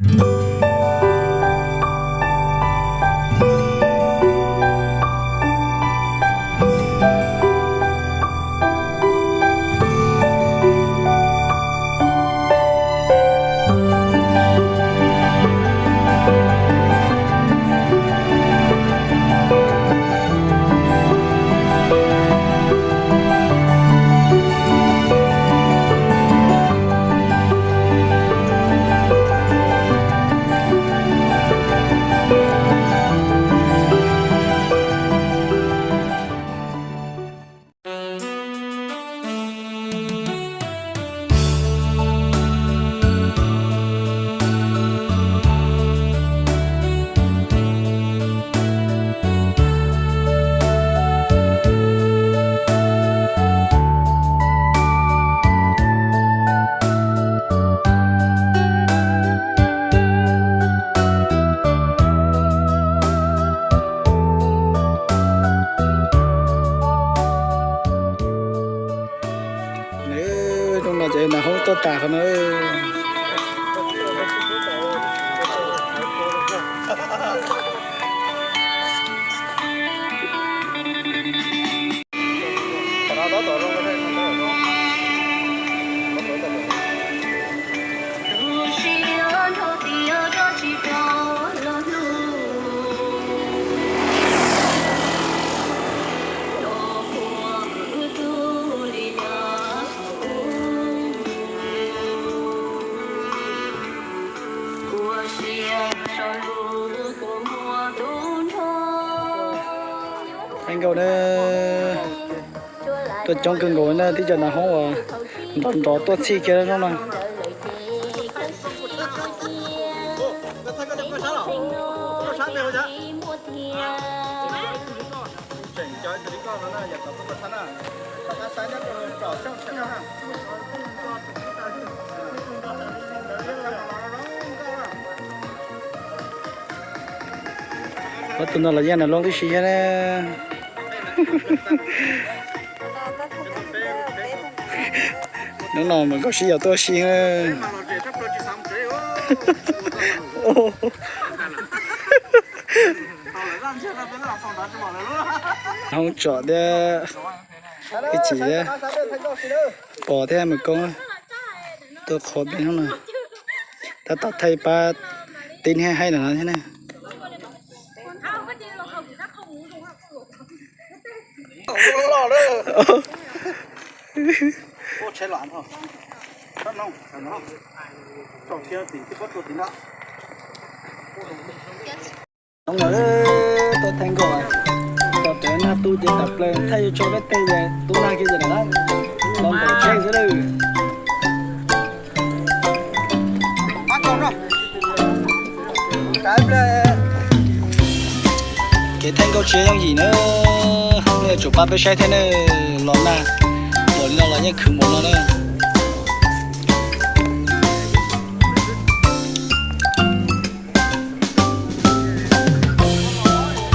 Nws, hnub no ces nas hoob tuaj tas qhov no. Thaij nkauj na, tuaj coob kawg nkaus na, tib co nas hoob uas nrov nrov tuaj txhij kiag hnub no. Ob tug no los yeej nas loob tib si thiab na. Hnub no mas nkauj sib yaum tuaj si. Hoob tsom thiab, ib chim thiab, Pov thiab Mus Koob tuaj qhuas peb hnub no. Tab tom thaij pab tib neeg haib ntawm no thiab na. Hnub no tuaj thaij nkauj, tos rawv nag tu ces tawm plaws thaij yuav tso peb tej tub nag kiag ces na, los ntaus tsheb xwb lawm. Kev thaij nkauj tsis yooj yim na, nej yuav tsum pab peb saib thiab na, los nag npaum li no los yeej khwv npaum no na.